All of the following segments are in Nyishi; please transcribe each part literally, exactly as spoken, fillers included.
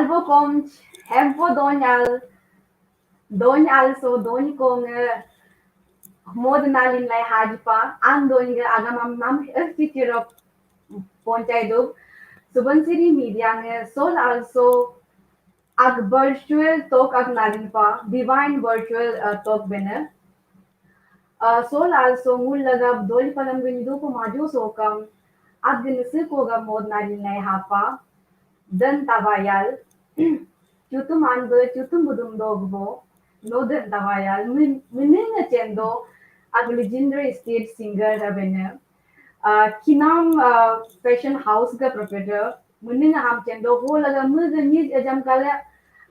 Hempo komch, hempo donyal, donyal so dony kong, eh, mod nalin lai hajipa, an dony ge agam am nam eh titirok ponchai dub. Subansiri media nge sol also ag virtual talk ag nalin pa, divine virtual, eh, talk bene. Uh, sol also ngul lagab doli palam gani do ko majo sokam, at gani se ko ga mod nari nai hapa, dan tawayal, chutum anbe, chutum budum dogbo, no dan tawayal, min-, mininga chendo, ag legendary state singer da bene. Uh, Kinam, uh, Fashion House ga proprietor, mininga ham chendo, ho laga mu ga nij ajam kala,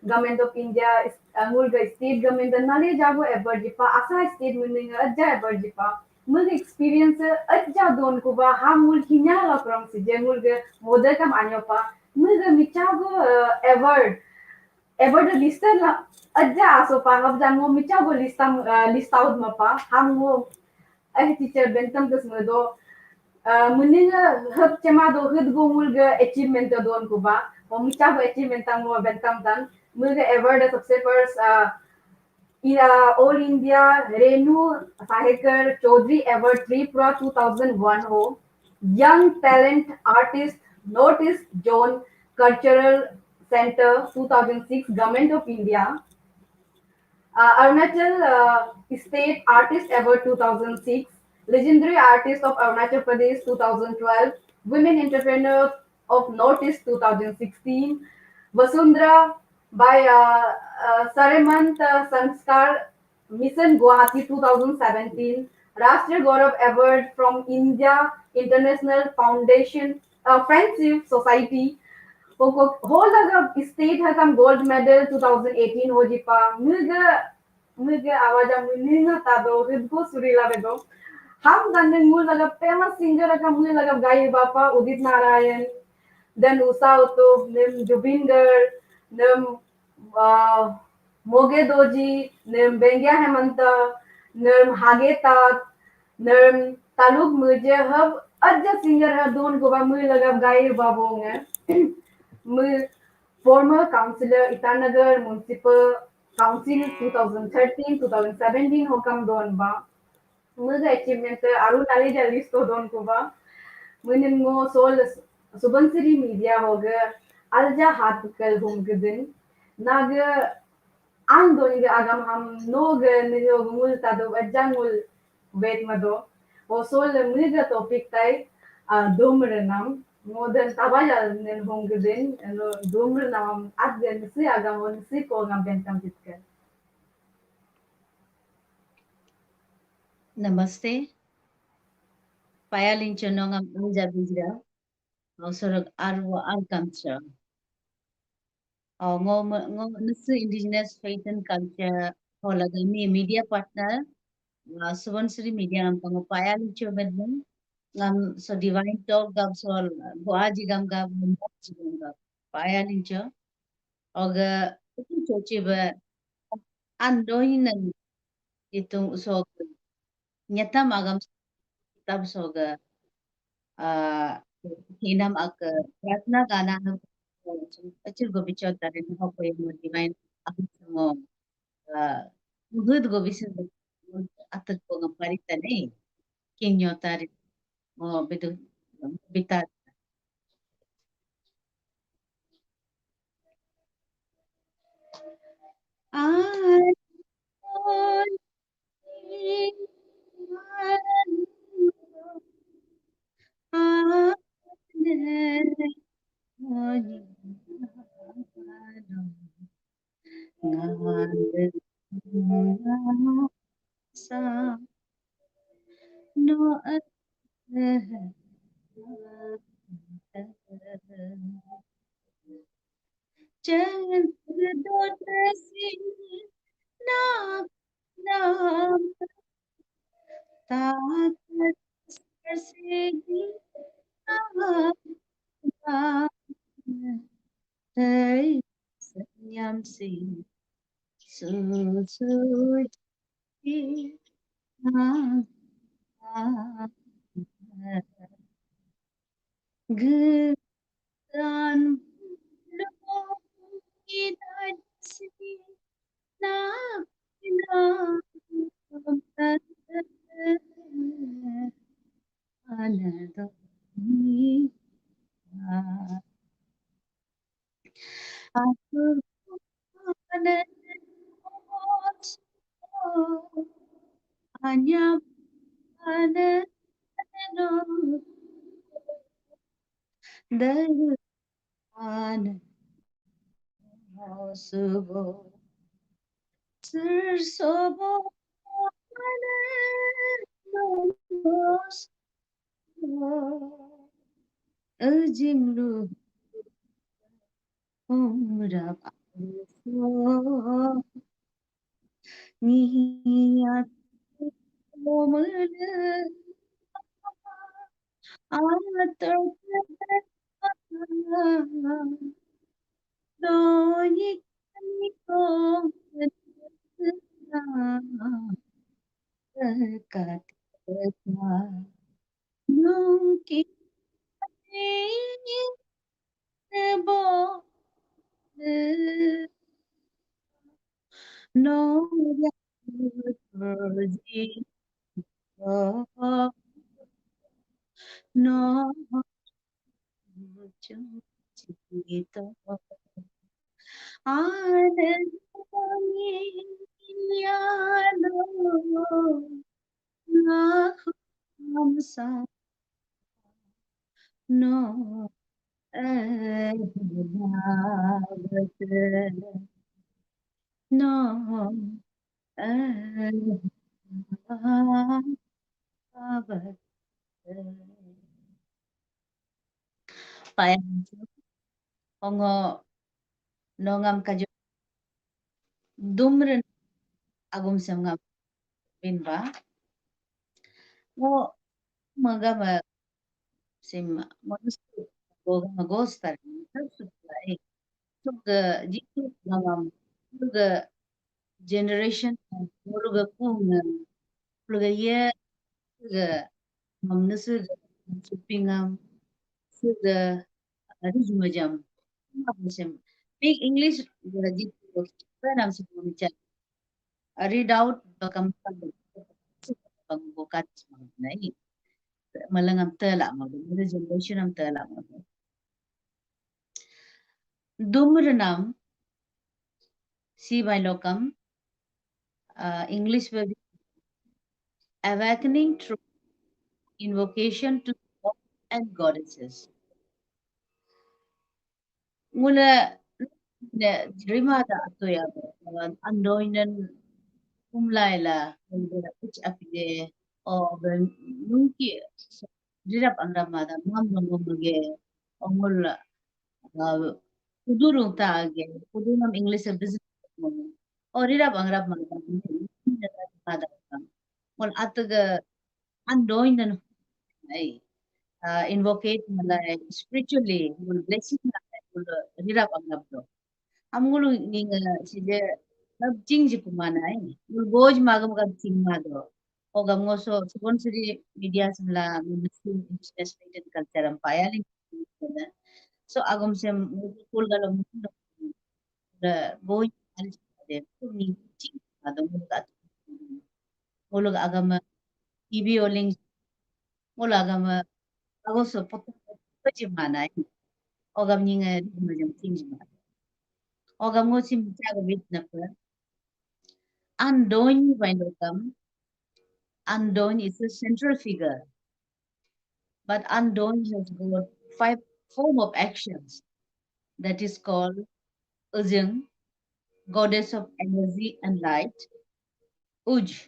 Government of India, is-, uh, ngul ga state government da nale jago ever jipa, asa state mininga ajja ever jipa. Mug experience ajja don kuba, ha mul kinya la kurang sije mul ge mode kam anyo pa. Mug micha go, uh, award, award list la ajja aso pa, hab ja ngo micha go list am, uh, list out ma pa. Ha ngo eh teacher bentam kes medo. Uh, muninga hab chema do hud go mul ge achievement do don kuba. Ho micha go achievement tam ngo bentam tan. Mug award subscribers, uh, Ira All India Renu Sahekar Chaudhary Award Tripura two thousand one ho, Young Talent Artist North East Zone Cultural Center two thousand six, Government of India, uh, Arunachal, uh, State Artist Award two thousand six, Legendary Artist of Arunachal Pradesh two thousand twelve, Women Entrepreneur of Northeast two thousand sixteen, Vasundhara by, uh, uh, Saramanta Sanskar Mission Guwahati two thousand seventeen, Rashtriya Gaurav Award from India International Foundation, uh, Friendship Society, ho, ho, whole laga state hakam gold medal two thousand eighteen ho jipa, muga Muge awaja muninga tado hidgo surila bedo. Ham dan ngul laga famous singer ka mui laga gai bapa Udit Narayan, then Usha Uthup, nem Zubeen Garg, nem, uh, Moge Dorji, nem Bengia Hemanta, nem Hage Tat, nem Taluk muje hab ajja singer ha don goba mui laga gai babonge. Mui former councillor Itanagar Municipal Council two thousand thirteen, two thousand seventeen hokam don ba. Muga achievement te aru nali ja list to don ko ba. Munin ngo sol Subansiri media hoga alja hat kal hum gidin. Naga an don ga agam ham no ga nilo mul tado ajangul wet mado. Osol muga topic tai, ah, dumrnam. Moden tabaya nen hum gidin, no dumrnam at den si agam on si ko ngam bentam titka. Namaste. Paya lincho nongam anja bijra. Ausorok arwo alkamcho. Oh, ngo me-, ngo Nyishi Indigenous Faith and Culture ho laga mi media partner, ah, Subansiri Media ngam pango paya lincho mednung. Ngam so divine talk gab so, ah, bo aji gam gab, bo aji gam gab. Paya lincho. Oga, itu chochi ba, an doinan itung so, nyatam agam tab soga, ah, hinam ak pratna gana acil go bichot tarin ho ko yang divine agam sango, ah, hud go bisin atak ko ngam paritane kinyo tarin mo bidu bitat. Anadoni, Ajing lu umrap aso niat omele ato doni kani ko kata nungki bo no ya no no eh, no eh, Paya ongo nongam kaju dumren agum sem ngam binba. Ngo maga ma sim manusia goga ma gostar sub sub lai sub ga jitu gamam sub ga generation muluga kung muluga ye ga mamna sub ga supingam sub ga rijumajam. Sem big English ga jitu nam sub mamicha read out bakam panggokat nai malangam tela ma generation am tela ma dumrenam si bai lokam uh, English will be awakening through invocation to god and goddesses. Ngula ne rima da atoya andoinen umlaila ngula ich apide o nungki rirap angrap mada mam ngomge ongul kudurung ta age kudunam English business o rirap angrap mada mada ngul atge andoinen ai uh, invocate malai spiritually ngul blessing malai ngul rirap angrap do. Am ngulu ninga sije nabjing ji kumana ai ngul boj magam gam ching ma do. Ogam ngo so subon sri media samla ngul Muslim indigenous faith and culture am payali. So agam sem ngul kul galo ngul boj alis de ngul ching ma do ngul kat ngul agam ibi oling ngul agam ago so poto poto ji mana ai. Ogam ninga rijumajam ching ji ma. Ogam ngo sim chaga wit na pa. Andoni vainokam. Andoni is a central figure. But Andoni has got five form of actions that is called Ujung, goddess of energy and light, Uj,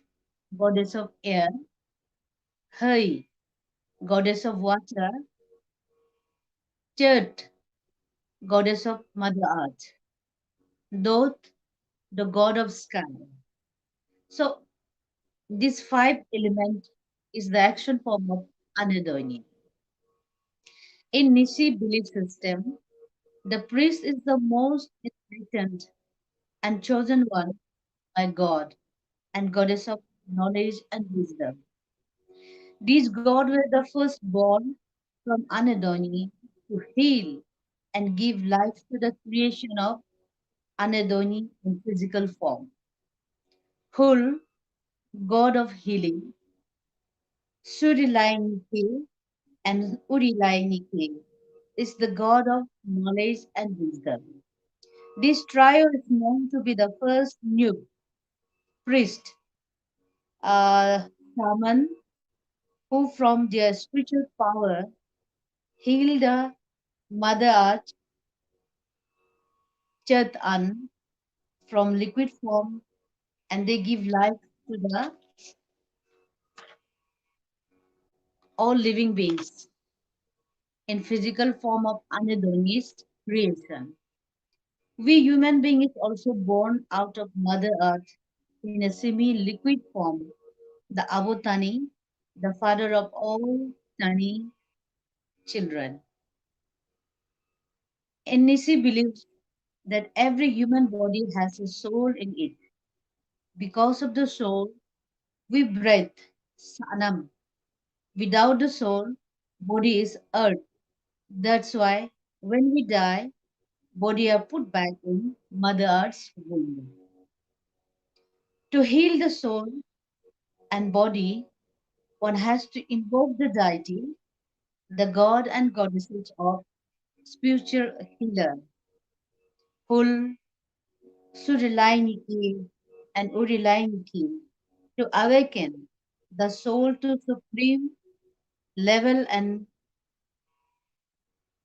goddess of air, Hei, goddess of water, Chet, goddess of mother earth, Dot, the god of sky. So, this five element is the action form of Anadoni. In Nyishi belief system, the priest is the most enlightened and chosen one by God and goddess of knowledge and wisdom. These gods were the firstborn from Anadoni to heal and give life to the creation of anhedonyi in physical form. Hul, God of healing, Surilainiki and Urilainiki, is the God of knowledge and wisdom. This trio is known to be the first Nub priest, uh, shaman, who from their spiritual power heal the Mother Earth, Chet An, from liquid form, and they give life to the all living beings in physical form of anhedonyi's creation. We human being is also born out of Mother Earth in a semi-liquid form, the Abotani, the father of all tiny children. Anisi believes that every human body has a soul in it. Because of the soul, we breathe, sanam. Without the soul, body is earth. That's why when we die, body are put back in Mother Earth's womb. To heal the soul and body, one has to invoke the deity, the god and goddesses of spiritual healer, Hul, Surilainiki, and Urilainiki, to awaken the soul to supreme level and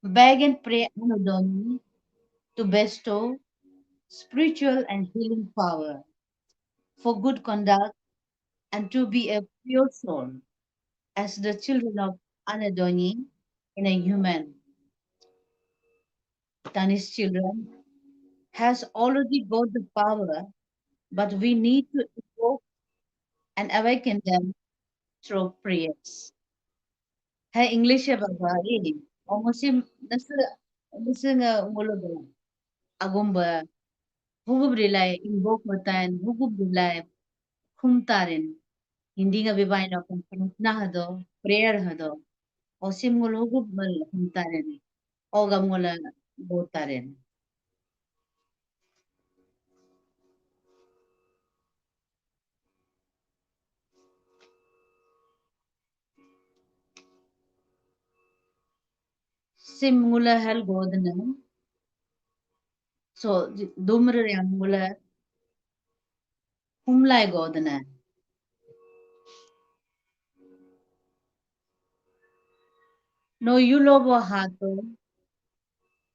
beg and pray Anhedonyi to bestow spiritual and healing power for good conduct and to be a pure soul as the children of Anhedonyi in a human. Tani's children has already got the power, but we need to evoke and awaken them through prayers. Hai English ya baba, eh, omosim nasa, nasa nga ngolo bala. Agum ba, hugup rilai, invoke matan, hugup rilai, khumtarin. Hindi nga bibain okam prarthana hado, prayer hado. Osim ngul hugup mal khumtarin. Ogam ngula botarin. Sim ngula hel godna. So, dumr yang ngula humlai godna. No yulo bo hato,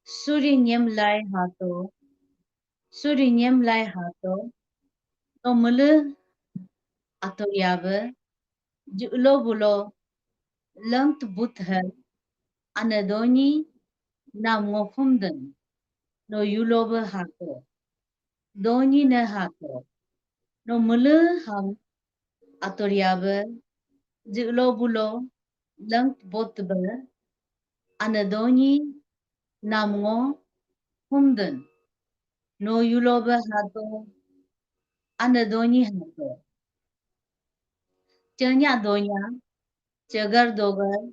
suri nyem lai hato, suri nyem lai hato, no mele ato yabe, julo bulo, lengt but hel, Anhedonyi nam ngo humden, no yulo be hato, donyi ne hato, no mele ham ator yabe, julo bulo, lengt bot be, Anhedonyi nam ngo humden, no yulo be hato, Anhedonyi hato. Chenya donya, chegar dogar,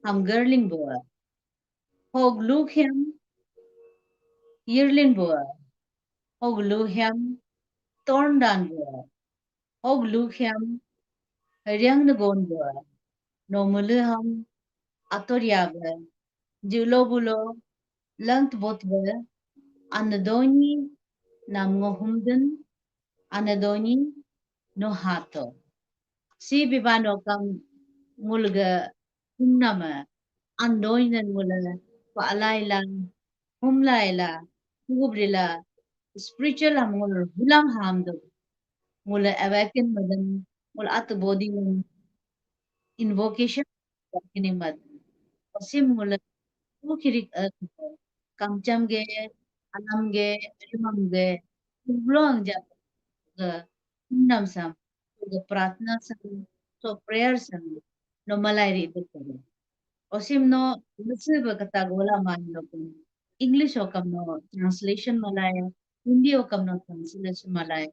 ham gerling boa. Hog lukhem, yirlin boa. Hog luhem, torndan boa. Hog lukhem, riang nagon boa. No muluham, ator yabe, julo bulo, lengt bot be, Anhedonyi nam ngo humden, Anhedonyi no hato. Si bibano kam ngulga humnama, Anhedonyi nan ngula pa alaila, humlaila, hugubrila, spiritual ham ngul hulam ham do. Ngula awaken madan, ngul at body ngun invocation awakening madan. Osim ngula tu kirik, eh, kamcham ge, anam ge, rimam ge, ublong ja ge, nam sam, ge prarthana sam, so prayer sam, no malai ri itu kare. Osim no mese be kata gola man lo pun. English okam no translation malai, Hindi okam no translation malai.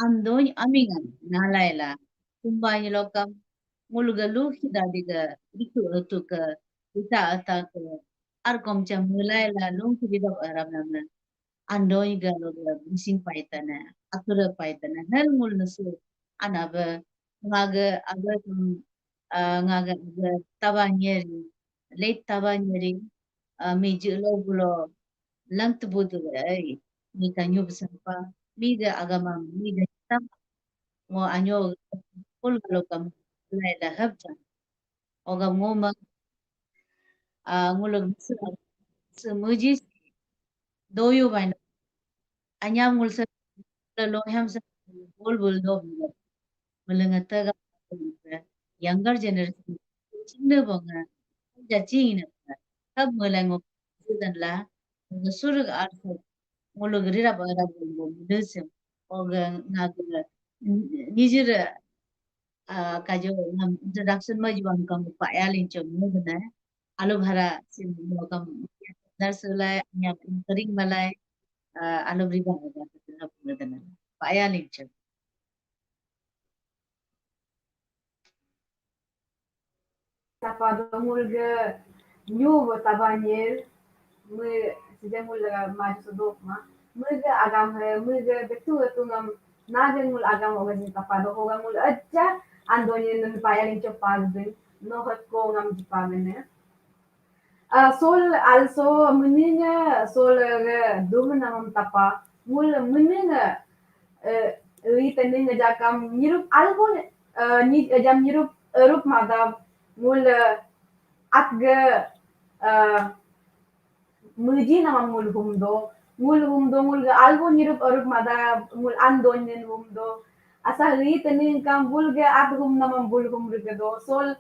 Andoi amingan nalai la. Kumba ni lokam ngulga lu hida diga itu itu ke ita ata ke arkom cham mulai la lung kididok aram nama. andoi ga lo ga bising paitana, atura paitana, hel ngul nasu, anabe, ngaga, aga, um, ah, ngaga, aga, taba nyeri, late taba nyeri, ah, mi je lo bulo, lang tebu tu, ai, mi ka nyu besapa, mi ga agama, mi ga tam, ngo anyo, pul lo kam, lai la hab jan. Ogam ngoma, ah, nguluk se, se muji doyu bain. Anyam ngul se lo ham se bol bol do. Melengata ga younger generation chingne bonga ja ching ne. Kab melengo dan la sur arsa nguluk rira bara bol bol de se. Oga ngaga nijir ah, kajo ngam introduction ma juang kam pa ya lincho mu gana. Alu bhara sim mo kam dar sulai, nyam kering malai, ah, alu beri bang ada kena gana. Pa ya lincho. Tapa do ngul ge nyu bo taba nyel, me sejak ngul lega maju sodok ma, me ge agam he, me ge betu betu ngam, na ge ngul agam oga jin tapa do hoga ngul aja, ando nyen nun paya ling chopa gudin, no het ko ngam jipa mene. Ah, sol also meninga sol ge dum namam tapa, ngul meninga, eh, ri tening aja kam nyirup albo, eh, ni aja nyirup erup madab, ngul, eh, at ge, eh, muji nama ngul humdo, ngul humdo, ngul ge algo nyirup arup mada, ngul andon nen humdo. Asa ri tening kam bul ge at hum nama bul hum rige do. Sol,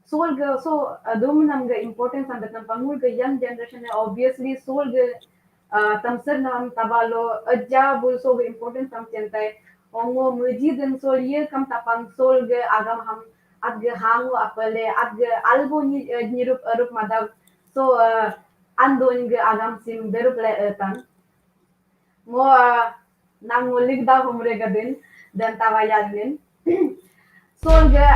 sol ge so, eh, dum nam ge importance am betam pa ngul ge young generation e obviously sol ge, eh, tamsar nam tabalo aja bul so ge importance am chentai. Ongo muji den sol ye kam tapang sol ge agam ham at ge hangu apale, at ge algo ni, eh, nyirup erup madab. So, eh, andon ge agam sim berup le, eh, tan. Ngo, eh, nam ngo likda humre gadin, dan tawayan nin. Sol ge